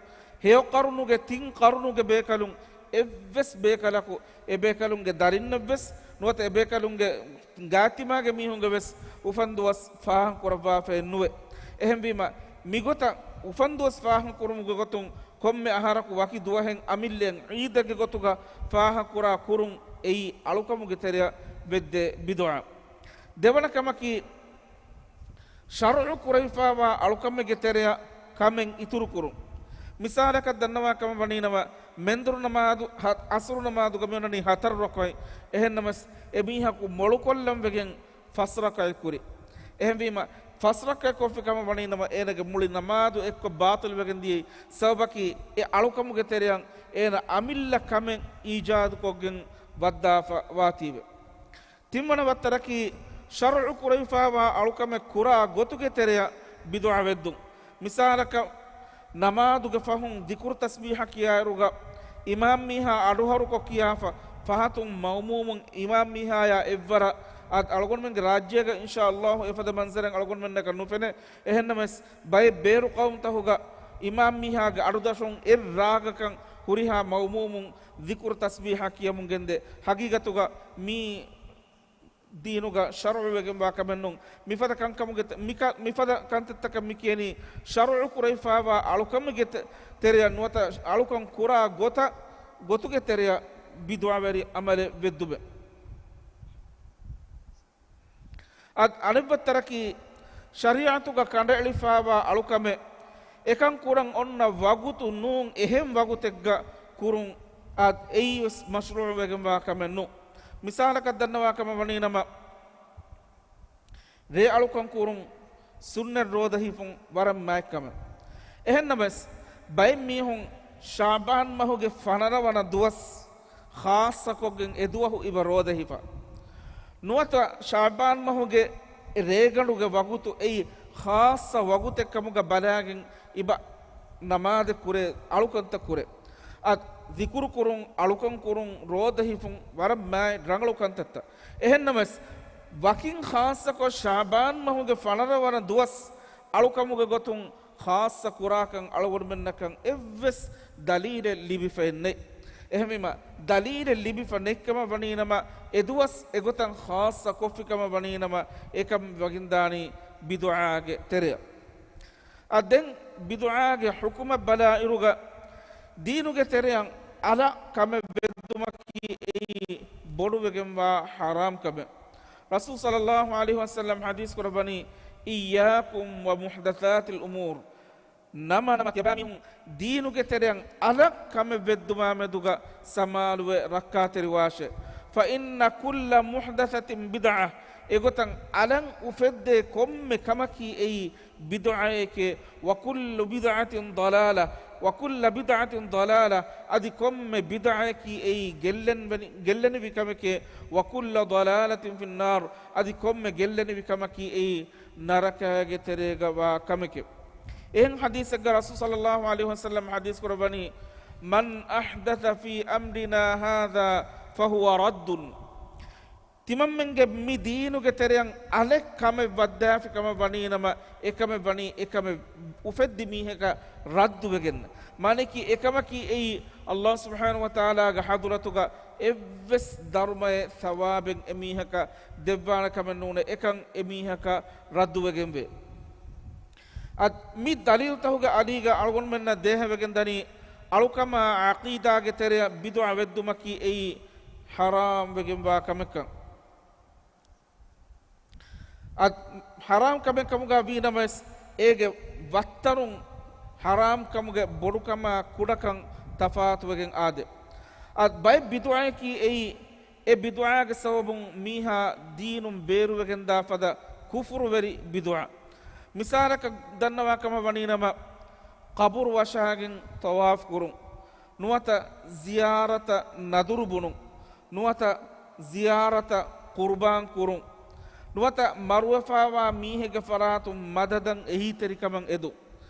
ހެޔޮ ޤަރުނުގެ، ތިން ޤަރުނުގެ ބޭކަލުން، އެއްވެސް ބޭކަލަކު އެ ބޭކަލުންގެ ދަރިންނަށްވެސް، ނުވަތަ އެ ބޭކަލުންގެ ގާތްތިމާގެ މީހުންގެވެސް އުފަންދުވަސް ފާހަގަކުރައްވާފައެއް ނުވޭ. އެހެންވީމަ، މިގޮތަށް އުފަންދުވަސް ފާހަގަކުރުމުގެ ގޮތުން ކޮންމެ އަހަރަކު ވަކި ދުވަހެއް އަމިއްލައަށް ޢީދެއްގެ ގޮތުގަ ފާހަގަކުރާ ކުރުން އެއީ އަޅުކަމުގެ ތެރެއަށް ވެއްދޭ ބިދުޢާ. ދެވަނަ ކަމަކީ، ޝަރުޢު ކުރެވިފައިވާ އަޅުކަމެއްގެ ތެރެއަށް ކަމެއް އިތުރުކުރުން. މިސާލަކަށް ދަންނަވާ ކަމަށް ވަނީނަމަ، މެންދުރު ނަމާދު، ހަ-، ޢަޞުރު ނަމާދުގަ މިއޮންނަނީ ހަތަރު ރަކުޢަތް. އެހެންނަމަވެސް، އެމީހަކު މޮޅުކޮށްލަން ވެގެން ފަސް ރަކުޢަތް ކުރި. އެހެންވީމަ، ފަސް ރަކުޢަތް ކޮށްފި ކަމަށް ވަނީނަމަ، އޭނަގެ މުޅި ނަމާދު އެއްކޮށް ބާޠިލް ވެގެން ދިޔައީ. ސަބަބަކީ، އެ އަޅުކަމުގެ ތެރެއަށް އޭނަ އަމިއްލަ ކަމެއް އީޖާދުކޮށްގެން ވައްދާފަ ވާތީވެ. ތިންވަނަ ވައްތަރަކީ، ޝަރުޢު ކުރެވިފައިވާ އަޅުކަމެއް ކުރާ ގޮތުގެ ތެރެއަށް ބިދުޢަ ވެއްދުން. މިސާލަކަށް، ނަމާދުގެ ފަހުން ޛިކުރު ތަސްބީޙަ ކިޔާއިރުގަ، އިމާމް މީހާ އަޑުހަރުކޮށް ކިޔާފަ، ފަހަތުން މައުމޫމުން އިމާމް މީހާޔާ އެއްވަރަށް، އަދި އަޅުގަނޑުމެންގެ ރާއްޖޭގަ އިންޝާﷲ އެފަދަ މަންޒަރެއް އަޅުގަނޑުމެންނަކަށް ނުފެނޭ. އެހެންނަމަވެސް، ބައެއް ބޭރު ޤައުމުތަކުގަ އިމާމް މީހާގެ އަޑުދަށުން އެއް ރާގަކަށް ހުރިހާ މައުމޫމުން ޛިކުރު ތަސްބީޙަ ކިޔަމުން ގެންދޭ. ހަގީގަތުގަ މީ ދީނުގަ ޝަރުޢުވެގެންވާ ކަމެއް ނޫން. މިފަދަ ކަންކަމުގެ ތެ-، މިކަ-، މިފަދަ ކަންތައްތަކަށް މި ކިޔަނީ، ޝަރުޢު ކުރެވިފައިވާ އަޅުކަމުގެ ތެ-، ތެރެއަށް ނުވަތަ އަޅުކަން ކުރާ ގޮތަށް، ގޮތުގެ ތެރެއަށް ބިދުޢަވެރި ޢަމަލެއް ވެއްދުމެއް. އަދި އަނެއް ވައްތަރަކީ، ޝަރީޢަތުގަ ކަނޑައެޅިފައިވާ އަޅުކަމެއް އެކަން ކުރަން އޮންނަ ވަގުތު ނޫން، އެހެން ވަގުތެއްގަ ކުރުން، އަދި އެއީވެސް މަޝްރޫޢުވެގެންވާ ކަމެއް ނޫން. މިސާލަކަށް ދަންނަވާ ކަމަށް ވަނީނަމަ، ރޭ އަޅުކަން ކުރުން، ސުންނަތް ރޯދަ ހިފުން ވަރަށް މާތް ކަމެއް. އެހެންނަމަވެސް، ބައެއް މީހުން ޝަޢުބާން މަހުގެ ފަނަރަ ވަނަ ދުވަސް ޚާއްޞަކޮށްގެން އެ ދުވަހު އިބަ ރޯދަ ހިފާ. ނުވަތަ ޝަޢުބާން މަހުގެ ރޭގަނޑުގެ ވަގުތު އެއީ ޚާއްޞަ ވަގުތެއް ކަމުގަ ބަލާގެން އިބަ ނަމާދެއް ކުރޭ، އަޅުކަންތައް ކުރޭ. އަދި ޛިކުރު ކުރުން، އަޅުކަން ކުރުން، ރޯދަ ހިފުން ވަރަށް މާތް ރަނގަޅު ކަންތައްތައް. އެހެންނަމަވެސް، ވަކިން ޚާއްޞަކޮށް ޝަޢުބާން މަހުގެ ފަނަރަ ވަނަ ދުވަސް އަޅުކަމުގެ ގޮތުން ޚާއްޞަ ކުރާކަން އަޅުގަނޑުމެންނަކަށް އެއްވެސް ދަލީލެއް ލިބިފައެއް ނެތް. އެހެންވީމަ، ދަލީލެއް ލިބިފަ ނެތްކަމަށް ވަނީނަމަ، އެ ދުވަސް އެގޮތަށް ޚާއްޞަ ކޮށްފި ކަމަށް ވަނީނަމަ، އެކަން ވަގިންދާނީ ބިދުޢާގެ ތެރެއަށް. އަދި ދެން ބިދުޢާގެ ޙުކުމަށް ބަލާއިރުގަ، ދީނުގެ ތެރެއަށް އަލަށް ކަމެއް ވެއްދުމަކީ އެއީ ބޮޑުވެގެންވާ ޙަރާމް ކަމެއް. ރަސޫލު ޞައްލައްލާހު ޢަލައިހި ވަސައްލަމް ޙަދީޘް ކުރައްވަނީ، "إياكم ومحدثات الأمور." ނަމަ ނަމަ ތިޔަބައިމީހުން ދީނުގެ ތެރެއަށް އަލަށް ކަމެއް ވެއްދުމާ މެދުގަ ސަމާލުވެ ރައްކާތެރިވާށޭ. "فإن كل محدثة بدعة." އެގޮތަށް އަލަށް އުފެއްދޭ ކޮންމެ ކަމަކީ އެއީ ބިދުޢައެކޭ. "وكل بدعة ضلالة، وكل بدعة ضلالة." އަދި ކޮންމެ ބިދުޢައަކީ އެއީ ގެއްލެންވެނި-، ގެއްލެނިވި ކަމެކޭ. "وكل ضلالة في النار." އަދި ކޮންމެ ގެއްލެނިވި ކަމަކީ އެއީ ނަރަކައިގެ ތެރޭގަ ވާ ކަމެކެވެ. އެހެން ޙަދީޘެއްގަ ރަސޫލު ޞައްލައްލާހު ޢަލައިހި ވަސައްލަމް ޙަދީޘް ކުރައްވަނީ، "من أحدث في أمرنا هذا فهو رد." ތިމަންމެންގެ މި ދީނުގެ ތެރެއަށް އަލެއް ކަމެއް ވައްދާފި ކަމަށް ވަނީނަމަ، އެކަމެއް ވަނީ، އެކަމެއް އުފެއްދި މީހަކަށް ރައްދުވެގެން. މާނައަކީ، އެކަމަކީ އެއީ، ﷲ ސުބްޙާނަހޫ ވަތަޢާލާގެ ޙަޟްރަތުގަ އެއްވެސް ދަރުމައެއް ޘަވާބެއް އެމީހަކަށް ދެއްވާނެ ކަމެއް ނޫނޭ، އެކަން އެމީހަކަށް ރައްދުވެގެންވޭ. އަދި މި ދަލީލުތަކުގެ އަލީގަ އަޅުގަނޑުމެންނަށް ދޭހަވެގެން ދަނީ، އަޅުކަމާ ޢަޤީދާގެ ތެރެއަށް ބިދުޢަ ވެއްދުމަކީ އެއީ ޙަރާމް ވެގެންވާ ކަމެއްކަން. އަދި ޙަރާމް ކަމެއް ކަމުގަ ވީނަމަވެސް، އޭގެ ވައްތަރުން ޙަރާމް ކަމުގެ ބޮޑުކަމާ ކުޑަކަން ތަފާތުވެގެން އާދޭ. އަދި ބައެއް ބިދުޢައަކީ އެއީ، އެ ބިދުޢާގެ ސަބަބުން މީހާ ދީނުން ބޭރުވެގެންދާ ފަދަ ކުފުރުވެރި ބިދުޢަ. މިސާލަކަށް ދަންނަވާ ކަމަށް ވަނީނަމަ، ޤަބުރު ވަށާގެން ޠަވާފު ކުރުން، ނުވަތަ ޒިޔާރަތަށް ނަދުރު ބުނުން، ނުވަތަ ޒިޔާރަތަށް ޤުރުބާން ކުރުން. ނުވަތަ މަރުވެފާވާ މީހެއްގެ ފަރާތުން މަދަދަށް އެހީތެރިކަމަށް އެދުން.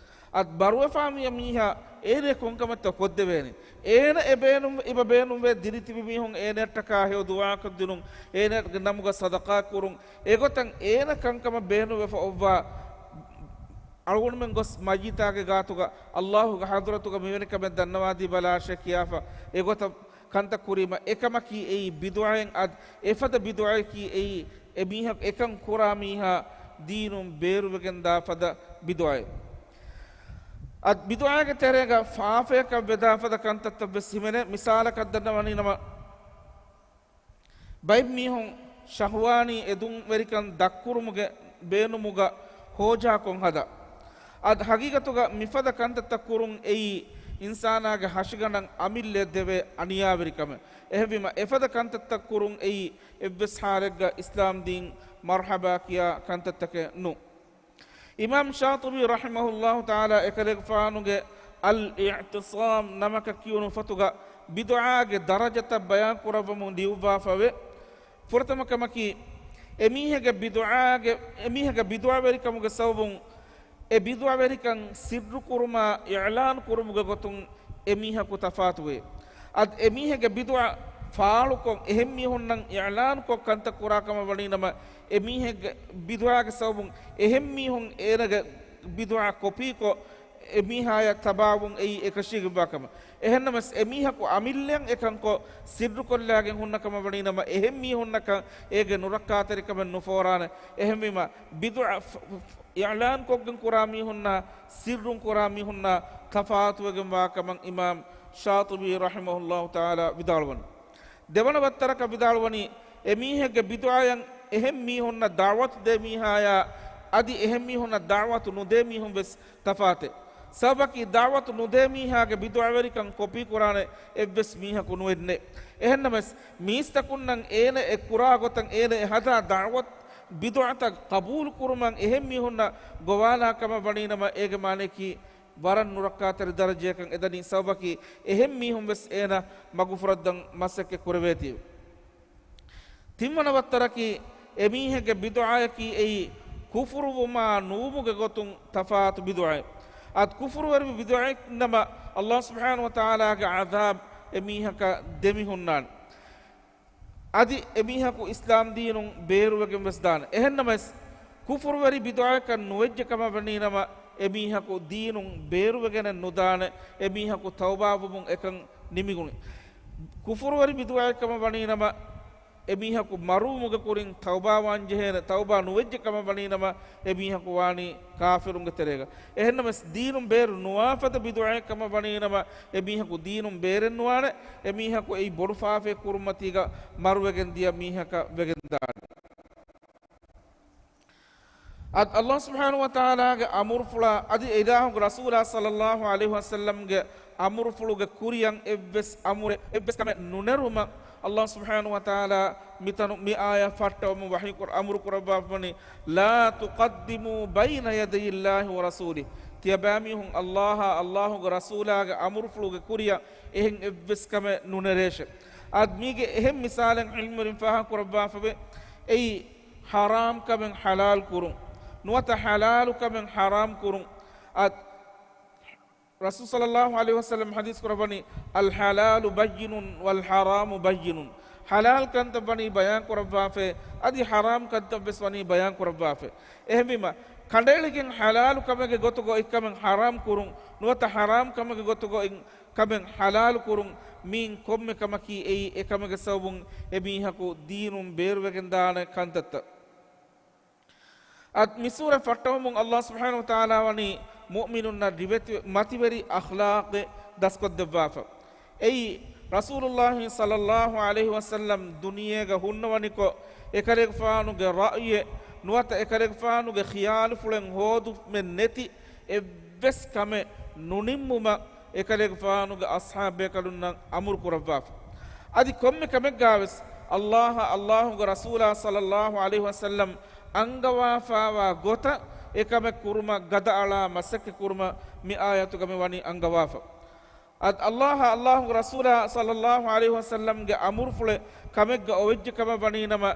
އަދި މަރުވެފާ މި މީހާ އޭނަ ކޮންކަމެއްތޯ ކޮށްދެވޭނެ. އޭނަ އެ ބޭނުން، އެބަ ބޭނުންވޭ ދިރިތިބި މީހުން އޭނައަށްޓަކާ ހެޔޮ ދުޢާކޮށްދިނުން، އޭނަގެ ނަމުގަ ޞަދަޤާ ކުރުން. އެގޮތަށް އޭނަ ކަންކަމަށް ބޭނުންވެފަ އޮއްވާ އަޅުގަނޑުމެން ގޮސް މައްޔިތާގެ ގާތުގަ އައްލާހުގެ ޙަޟްރަތުގަ މިވެނި ކަމެއް ދަންނަވާދީބަލާށޭ ކިޔާފަ އެގޮތަށް ކަންތައް ކުރީމަ، އެކަމަކީ އެއީ ބިދުޢައެއް. އަދި އެފަދަ ބިދުޢައަކީ އެއީ އެ މީހަކު އެކަން ކުރާ މީހާ ދީނުން ބޭރުވެގެންދާ ފަދަ ބިދުޢައެއް. އަދި ބިދުޢާގެ ތެރޭގަ ފާފަޔަކަށް ވެދާ ފަދަ ކަންތައްތައް ވެސް ހިމެނޭ. މިސާލަކަށް ދަންނަވަނީ ނަމަ، ބައެއް މީހުން ޝަހުވާނީ އެދުންވެރިކަން ދަށްކުރުމުގެ ބޭނުމުގަ ހޯޖާކޮށް ހަދާ. އަދި ހަގީގަތުގަ މިފަދަ ކަންތައްތައް ކުރުން އެއީ އިންސާނާގެ ހަށިގަނޑަށް އަމިއްލައަށް ދެވޭ އަނިޔާވެރިކަމެއް. އެހެންވީމަ، އެފަދަ ކަންތައްތައް ކުރުން އެއީ އެއްވެސް ޙާލެއްގަ އިސްލާމްދީން މަރްޙަބާ ކިޔާ ކަންތައްތަކެއް ނޫން. އިމާމް ޝާޠިބީ ރަޙިމަހުﷲ ތަޢާލާ އެކަލޭގެފާނުގެ އަލްއިޢްތިޞާމް ނަމަކަށް ކިޔުނު ފޮތުގަ ބިދުޢާގެ ދަރަޖަތައް ބަޔާން ކުރައްވަމުން ލިޔުއްވާފަވޭ. ފުރަތަމަ ކަމަކީ، އެމީހެއްގެ ބިދުޢާގެ، އެމީހެއްގެ ބިދުޢަވެރިކަމުގެ ސަބަބުން އެ ބިދުޢަވެރިކަން ސިއްރުކުރުމާ އިޢްލާން ކުރުމުގެ ގޮތުން އެމީހަކު ތަފާތުވޭ. އަދި އެމީހެއްގެ ބިދުޢަ ފާޅުކޮށް، އެހެން މީހުންނަށް އިޢްލާންކޮށް ކަންތައް ކުރާ ކަމަށް ވަނީ ނަމަ، އެމީހެއްގެ ބިދުޢާގެ ސަބަބުން އެހެން މީހުން އޭނަގެ ބިދުޢާ ކޮޕީކޮށް، އެމީހާޔަށް ތަބާވުން އެއީ އެކަށީގެންވާ ކަމެއް. އެހެންނަމަވެސް، އެމީހަކު އަމިއްލައަށް އެކަންކޮށް، ސިއްރުކޮށްލާގެން ހުންނަ ކަމަށް ވަނީ ނަމަ، އެހެން މީހުންނަކަށް އޭގެ ނުރައްކާތެރިކަމެއް ނުފޯރާނެ. އެހެންވީމަ، ބިދުޢަ ފ-، ފ-، އިޢްލާންކޮށްގެން ކުރާ މީހުންނާ ސިއްރުން ކުރާ މީހުންނާ ތަފާތުވެގެންވާ ކަމަށް އިމާމް ޝާޠިބީ ރަޙިމަހުﷲ ތަޢާލާ ވިދާޅުވަނީ. ދެވަނަ ވައްތަރަކަށް ވިދާޅުވަނީ، އެމީހެއްގެ ބިދުޢައަށް އެހެން މީހުންނަށް ދަޢުވަތު ދޭ މީހާޔާ އަދި އެހެން މީހުންނަށް ދަޢުވަތު ނުދޭ މީހުން ވެސް ތަފާތެއް. ސަބަބަކީ، ދަޢުވަތު ނުދޭ މީހާގެ ބިދުޢަވެރިކަން ކޮޕީ ކުރާނެ އެއްވެސް މީހަކު ނުވެންނެ. އެހެންނަމަވެސް، މީސްތަކުންނަށް އޭނަ އެ ކުރާ ގޮތަށް އޭނަ އެ ހަދާ ދަޢުވަތު ބިދުޢަތައް ޤަބޫލު ކުރުމަށް އެހެން މީހުންނަށް ގޮވާލާ ކަމަށް ވަނީ ނަމަ، އޭގެ މާނަޔަކީ ވަރަށް ނުރައްކާތެރި ދަރަޖަޔަކަށް އެދަނީ. ސަބަބަކީ، އެހެން މީހުން ވެސް އޭނަ މަގުފުރައްދަން މަސައްކަތް ކުރެވޭތީ. ތިންވަނަ ވައްތަރަކީ، އެމީހެއްގެ ބިދުޢަޔަކީ އެއީ ކުފުރުވުމާ ނުވުމުގެ ގޮތުން ތަފާތު ބިދުޢައެއް. އަދި ކުފުރުވެރި ބިދުޢައެއް ނަމަ، އައްލާހު ސުބްޙާނަހު ވަތަޢާލާގެ ޢަޛާބު އެމީހަކަށް ދެމިހުންނާނެ. އަދި އެމީހަކު އިސްލާމް ދީނުން ބޭރުވެގެން ވެސް ދާނެ. އެހެންނަމަވެސް، ކުފުރުވެރި ބިދުޢައެއްކަން ނުވެއްޖެ ކަމަށް ވަނީ ނަމަ، އެމީހަކު ދީނުން ބޭރުވެގެނެއް ނުދާނެ. އެމީހަކު ތައުބާވުމުން އެކަން ނިމިގުނި. ކުފުރުވެރި ބިދުޢައެއް ކަމަށް ވަނީ ނަމަ، އެމީހަކު މަރުވުމުގެ ކުރިން ތައުބާވާން ޖެހޭނެ. ތައުބާ ނުވެއްޖެ ކަމަށް ވަނީ ނަމަ، އެމީހަކު ވާނީ ކާފިރުންގެ ތެރޭގަ. އެހެންނަމަވެސް، ދީނުން ބޭރު ނުވާފަދަ ބިދުޢައެއް ކަމަށް ވަނީ ނަމަ، އެމީހަކު ދީނުން ބޭރެއް ނުވާނެ. އެމީހަކު އެއީ ބޮޑު ފާފައެއް ކުރުމަތީގަ މަރުވެގެން ދިޔަ މީހަކަށް ވެގެން ދާނެ. އަދި އައްލާހު ސުބްޙާނަހު ވަތަޢާލާގެ އަމުރުފުޅާ އަދި އިލާހުގެ ރަސޫލާ ޞައްލައްލާހު ޢަލައިހި ވަސައްލަމްގެ އަމުރުފުޅުގެ ކުރިއަށް އެއްވެސް އަމުރެއް، އެއްވެސް ކަމެއް ނުނެރުމަށް އައްލާހު ސުބްޙާނަހު ވަތަޢާލާ މިތަނު މި އާޔަތް ފައްޓަވަމުން ވަޙީ ކުރ-، އަމުރު ކުރައްވާފަވަނީ، "ލާ ތުޤައްދިމޫ ބައިނަ ޔަދައި ﷲ ވަރަސޫލިހި." ތިޔަބައިމީހުން އައްލާހާ އައްލާހުގެ ރަސޫލާގެ އަމުރުފުޅުގެ ކުރިއަށް އެހެން އެއްވެސް ކަމެއް ނުނެރޭށެ. އަދި މީގެ އެހެން މިސާލެއް ޢިލްމުވެރިން ފާހަގަ ކުރައްވާފަވޭ. އެއީ، ޙަރާމް ކަމެއް ޙަލާލް ކުރުން، ނުވަތަ ޙަލާލު ކަމެއް ޙަރާމް ކުރުން. އަދި ރަސޫލު ޞައްލައްލާހު ޢަލައިހި ވަސައްލަމް ޙަދީޘް ކުރައްވަނީ، "އަލްޙަލާލު ބައްޔިނުން ވަލްޙަރާމު ބައްޔިނުން." ޙަލާލް ކަންތައް ވަނީ ބަޔާން ކުރައްވާފައި، އަދި ޙަރާމް ކަންތައް ވެސް ވަނީ ބަޔާން ކުރައްވާފައި. އެހެންވީމަ، ކަނޑައެޅިގެން ޙަލާލު ކަމެއްގެ ގޮތުގަ އޮތް ކަމެއް ޙަރާމް ކުރުން، ނުވަތަ ޙަރާމް ކަމެއްގެ ގޮތުގަ އޮތް ކަމެއް ޙަލާލު ކުރުން، މިއިން ކޮންމެ ކަމަކީ އެއީ އެކަމެއްގެ ސަބަބުން އެމީހަކު ދީނުން ބޭރުވެގެންދާނެ ކަންތައްތައް. އަދި މި ސޫރަތް ފައްޓަވަމުން އައްލާހު ސުބްޙާނަހު ވަތަޢާލާ ވަނީ މުއުމިނުންނަށް ރިވެތި-، މަތިވެރި އަޚްލާޤެއް ދަސްކޮށްދެއްވާފަ. އެއީ، ރަސޫލުއްލާހި ޞައްލައްލާހު ޢަލައިހި ވަސައްލަމް ދުނިޔޭގަ ހުންނަވަނިކޮށް، އެކަލޭގެފާނުގެ ރައުޔެއް ނުވަތަ އެކަލޭގެފާނުގެ ޚިޔާލުފުޅެއް ހޯދުމެއް ނެތި އެއްވެސް ކަމެއް ނުނިންމުމަށް އެކަލޭގެފާނުގެ އަޞްޙާބުބޭކަލުންނަށް އަމުރު ކުރައްވާފަ. އަދި ކޮންމެ ކަމެއްގާވެސް އައްލާހާ އައްލާހުގެ ރަސޫލާ ޞައްލައްލާހު ޢަލައިހި ވަސައްލަމް އަންގަވާފާވާ ގޮތަށް އެކަމެއް ކުރުމަށް ގަދައަޅާ މަސައްކަތް ކުރުމަށް މި އާޔަތުގަ މި ވަނީ އަންގަވާފަ. އަދި ﷲ، ﷲގެ ރަސޫލާ ޞައްލައްލާހު ޢަލައިހި ވަސައްލަމްގެ އަމުރުފުޅެއް ކަމެއްގަ އޮވެއްޖެ ކަމަށް ވަނީނަމަ،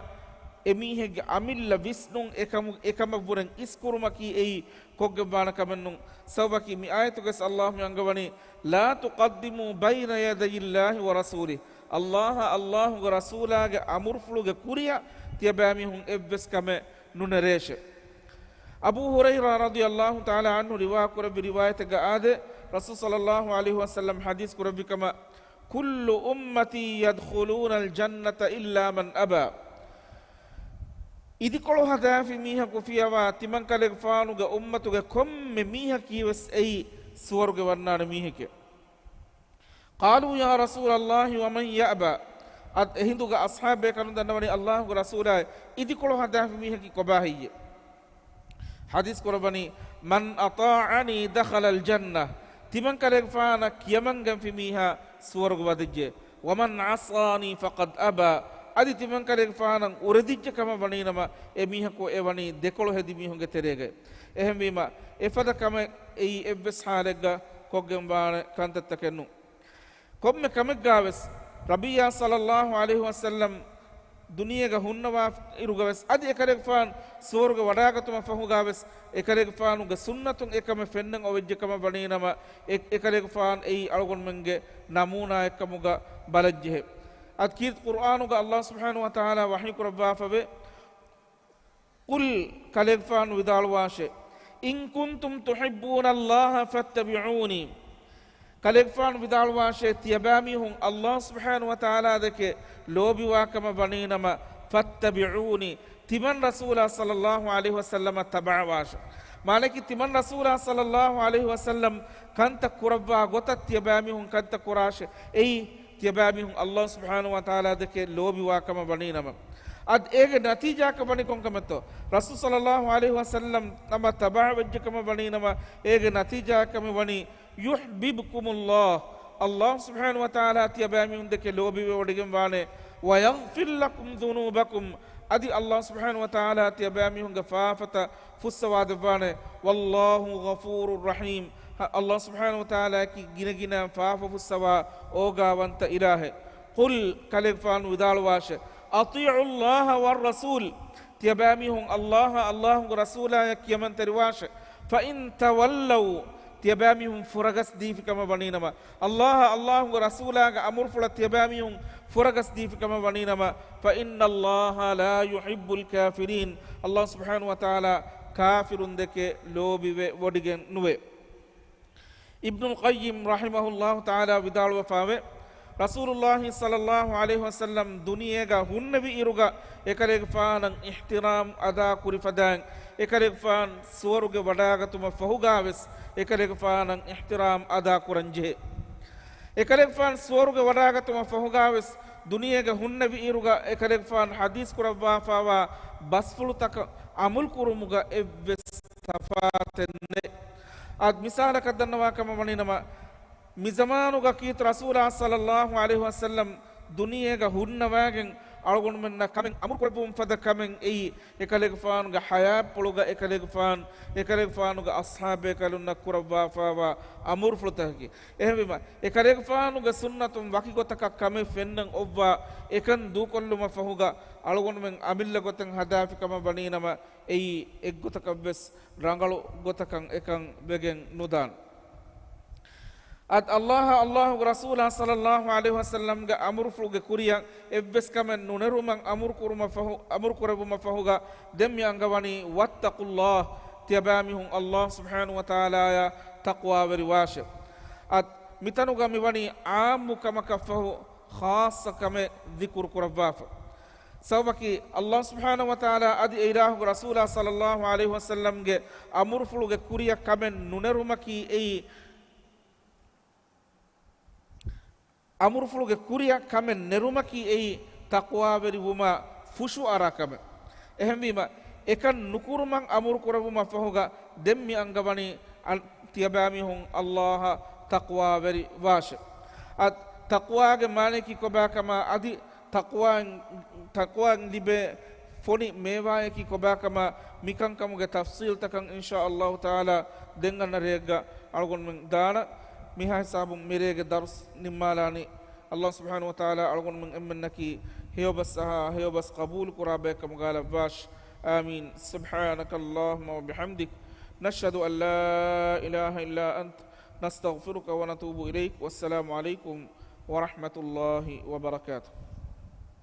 އެމީހެއްގެ އަމިއްލަ ވިސްނުން އެކަމު-، އެކަމަށްވުރެން އިސްކުރުމަކީ އެއީ ކޮށްގެންވާނެ ކަމެއްނޫން. ސަބަބަކީ މި އާޔަތުގަސް ﷲ މި އަންގަވަނީ، "لا تقدموا بين يدي الله ورسوله." ﷲ، ﷲގެ ރަސޫލާގެ އަމުރުފުޅުގެ ކުރިއަށް ތިޔަބައިމީހުން އެއްވެސް ކަމެއް ނުނެރޭށެ. އަބޫ ހުރައިރާ ރަޟިޔައްލާހު ތަޢާލާ ޢަންހު ރިވާކުރެއްވި ރިވާޔަތެއްގަ އާދޭ، ރަސޫލު ޞައްލައްލާހު ޢަލައިހި ވަސައްލަމް ޙަދީޘް ކުރެއްވި ކަމަށް، "كل أمتي يدخلون الجنة إلا من أبى." އިދިކޮޅު ހަދާފި މީހަކު ފިޔަވާ، ތިމަންކަލޭގެފާނުގެ އުއްމަތުގެ ކޮންމެ މީހަކީވެސް އެއީ ސުވަރުގެ ވަންނާނެ މީހެކޭ. قالوا يا رسول الله ومن يأبى؟ އަދި އެހިނދުގަ އަޞްޙާބޭކަލުން ދަންނަވަނީ، ﷲގެ ރަސޫލާއޭ، އިދިކޮޅު ހަދާފި މީހަކީ ކޮބާ ހެއްޔޭ؟ ޙަދީޘް ކުރައްވަނީ، "من أطاعني دخل الجنة." ތިމަންކަލޭގެފާނަށް ކިޔަމަންގެންފި މީހާ ސުވަރުގެ ވަދެއްޖެ. "ومن عصاني فقد أبى." އަދި ތިމަންކަލޭގެފާނަށް އުރެދިއްޖެ ކަމަށް ވަނީނަމަ، އެ މީހަކު އެ ވަނީ ދެކޮޅު ހެދި މީހުންގެ ތެރޭގައި. އެހެންވީމަ، އެފަދަ ކަމެއް އެއީ އެއްވެސް ޙާލެއްގަ ކޮށްގެންވާނެ ކަންތައްތަކެއް ނޫން. ކޮންމެ ކަމެއްގާވެސް، ރަބިއްޔާ ޞައްލައްލާހު ޢަލައިހި ވަސައްލަމް ދުނިޔޭގަ ހުންނަވާ އިރުގަވެސް، އަދި އެކަލޭގެފާނު ސުވަރުގެ ވަޑާގަތުމަށް ފަހުގާވެސް، އެކަލޭގެފާނުގެ ސުންނަތުން އެކަމެއް ފެންނަން އޮވެއްޖެ ކަމަށް ވަނީނަމަ، އެ-، އެކަލޭގެފާނު އެއީ އަޅުގަނޑުމެންގެ ނަމޫނާއެއްކަމުގަ ބަލަންޖެހޭ. އަދި ކީރިތި ޤުރްއާނުގަ ﷲ ސުބްޙާނަހު ވަތަޢާލާ ވަޙީ ކުރައްވާފަވޭ، قل، ކަލޭގެފާނު ވިދާޅުވާށޭ، إن كنتم تحبون الله فاتبعوني. ކަލޭގެފާނު ވިދާޅުވާށޭ، ތިޔަބައިމީހުން ﷲ ސުބްޙާނަހު ވަތަޢާލާ ދެކެ ލޯބިވާކަމަށް ވަނީނަމަ، فاتبعوني، ތިމަން ރަސޫލާ ޞައްލައްލާހު ޢަލައިހި ވަސައްލަމަށް ތަބަޢަވާށޭ. މާނައަކީ، ތިމަން ރަސޫލާ ޞައްލައްލާހު ޢަލައިހި ވަސައްލަމް ކަންތައް ކުރައްވާ ގޮތަށް ތިޔަބައިމީހުން ކަންތައް ކުރާށޭ. އެއީ، ތިޔަބައިމީހުން ﷲ ސުބްޙާނަހު ވަތަޢާލާ ދެކެ ލޯބިވާ ކަމަށް ވަނީނަމަ. އަދި އޭގެ ނަތީޖާއަކަށް ވަނީ ކޮންކަމެއްތޯ؟ ރަސޫލު ޞައްލައްލާހު ޢަލައިހި ވަސައްލަމް ނަމަ ތަބަޢަވެއްޖެ ކަމަށް ވަނީނަމަ، އޭގެ ނަތީޖާއަކަށް ވަނީ، يحببكم الله، ﷲ ސުބްޙާނަހު ވަތަޢާލާ ތިޔަބައިމީހުން ދެކެ ލޯބިވެވޮޑިގެންވާނެ، ويغفر لكم ذنوبكم، އަދި ﷲ ސުބްޙާނަހު ވަތަޢާލާ ތިޔަބައިމީހުންގެ ފާފަތައް ފުއްސަވާދެއްވާނެ. والله غفور رحيم، ހަ، ﷲ ސުބްޙާނަހު ވަތަޢާލާއަކީ ގިނަގިނައިން ފާފަ ފުއްސަވާ އޯގާވަންތަ އިލާހެއް. قل، ކަލޭގެފާނު ވިދާޅުވާށޭ، أطيعوا الله والرسول، ތިޔަބައިމީހުން ﷲ އާ ﷲގެ ރަސޫލާއަށް ކިޔަމަންތެރިވާށޭ. فإن تولوا، ތިޔަބައިމީހުން ފުރަގަސް ދީފި ކަމަށް ވަނީނަމަ، ﷲ އާ ﷲގެ ރަސޫލާގެ އަމުރުފުޅަށް ތިޔަބައިމީހުން ފުރަގަސް ދީފި ކަމަށް ވަނީނަމަ، فإن الله لا يحب الكافرين، ﷲ ސުބްޙާނަހު ވަތަޢާލާ ކާފިރުން ދެކެ ލޯބިވެވޮޑިގެން ނުވޭ. އިބްނުލް ޤައްޔިމް ރަޙިމަހުﷲ ތަޢާލާ ވިދާޅުވެފާވޭ، ރަސޫލުﷲ ޞައްލައްލާހު ޢަލައިހި ވަސައްލަމް ދުނިޔޭގަ ހުންނެވި އިރުގަ އެކަލޭގެފާނަށް އިޙްތިރާމް އަދާ ކުރި ފަދައިން، އެކަލޭގެފާން ސުވަރުގެ ވަޑާގަތުމަށް ފަހުގާވެސް އެކަލޭގެފާނަށް އިޙްތިރާމް އަދާ ކުރަންޖެހޭ. އެކަލޭގެފާން ސުވަރުގެ ވަޑާގަތުމަށް ފަހުގާވެސް ދުނިޔޭގަ ހުންނެވި އިރުގަ އެކަލޭގެފާން ޙަދީޘް ކުރައްވާފާވާ ބަސްފުޅުތަކަށް ޢަމަލު ކުރުމުގަ އެއްވެސް ތަފާތެއް ނެތް. އަދި މިސާލަކަށް ދަންނަވާ ކަމަށް ވަނީނަމަ، މި ޒަމާނުގަ ކީރިތި ރަސޫލާ ޞައްލައްލާހު ޢަލައިހި ވަސައްލަމް ދުނިޔޭގަ ހުންނަވާގެން އަޅުގަނޑުމެންނަށް ކަމެއް އަމުރު ކުރެއްވުމަށް ފަދަ ކަމެއް އެއީ، އެކަލޭގެފާނުގެ ޙަޔާތްޕުޅުގަ އެކަލޭގެފާން، އެކަލޭގެފާނުގެ އަޞްޙާބޭކަލުންނަށް ކުރައްވާފާވާ އަމުރުފުޅުތަކަކީ. އެހެންވީމަ، އެކަލޭގެފާނުގެ ސުންނަތުން ވަކި ގޮތަކަށް ކަމެއް ފެންނަން އޮއްވާ، އެކަން ދޫކޮށްލުމަށް ފަހުގަ އަޅުގަނޑުމެން އަމިއްލަ ގޮތެއް ހަދާފި ކަމަށް ވަނީނަމަ، އެއީ އެއްގޮތަކަށްވެސް ރަނގަޅު ގޮތަކަށް އެކަން ވެގެން ނުދާނެ. އަދި ﷲ އާ ﷲގެ ރަސޫލާ ޞައްލައްލާހު ޢަލައިހި ވަސައްލަމްގެ އަމުރުފުޅުގެ ކުރިއަށް އެއްވެސް ކަމެއް ނުނެރުމަށް އަމުރު ކުރުމަށް ފަހު، އަމުރު ކުރެއްވުމަށް ފަހުގަ ދެން މި އަންގަވަނީ، واتقوا الله، ތިޔަބައިމީހުން ﷲ ސުބްޙާނަހު ވަތަޢާލާއާ ތަޤްވާވެރިވާށޭ. އަދި މިތަނުގަ މިވަނީ ޢާއްމު ކަމަކަށްފަހު ޚާއްޞަ ކަމެއް ޛިކުރު ކުރައްވާފަ. ސަބަބަކީ، ﷲ ސުބްޙާނަހު ވަތަޢާލާ އަދި އެ އިލާހުގެ ރަސޫލާ ޞައްލައްލާހު ޢަލައިހި ވަސައްލަމްގެ އަމުރުފުޅުގެ ކުރިއަށް ކަމެއް ނުނެރުމަކީ އެއީ، އަމުރުފުޅުގެ ކުރިއަށް ކަމެއް ނެރުމަކީ އެއީ ތަޤްވާވެރިވުމާ ފުށުއަރާ ކަމެއް. އެހެންވީމަ، އެކަން ނުކުރުމަށް އަމުރު ކުރެއްވުމަށް ފަހުގަ ދެން މި އަންގަވަނީ، އަ، ތިޔަބައިމީހުން ﷲ އަށް ތަޤްވާވެރި ވާށެ. އަދި ތަޤްވާގެ މާނަޔަކީ ކޮބާކަމާ އަދި ތަޤްވާއިން، ތަޤްވާއިން ލިބޭ ފޮނި މޭވާޔަކީ ކޮބާކަމާ މިކަންކަމުގެ ތަފްޞީލްތަކަށް އިންޝާ ﷲ ތަޢާލާ ދެން އަންނަ ރެއެއްގަ އަޅުގަނޑުމެން ދާނަ. މިހާ ހިސާބުން މިރޭގެ ދަރުސް ނިންމާލާނީ. ﷲ ސުބްޙާނަހޫ ވަތަޢާލާ އަޅުގަނޑުމެން އެންމެންނަކީ ހެޔޮބަސް އަހާ ހެޔޮބަސް ޤަބޫލު ކުރާ ބައެއްކަމުގާ ލައްވާށި. އާމީން. سبحانك اللهم وبحمدك، نشهد أن لا إله إلا أنت، نستغفرك ونتوب إليك. والسلام عليكم ورحمة الله وبركاته.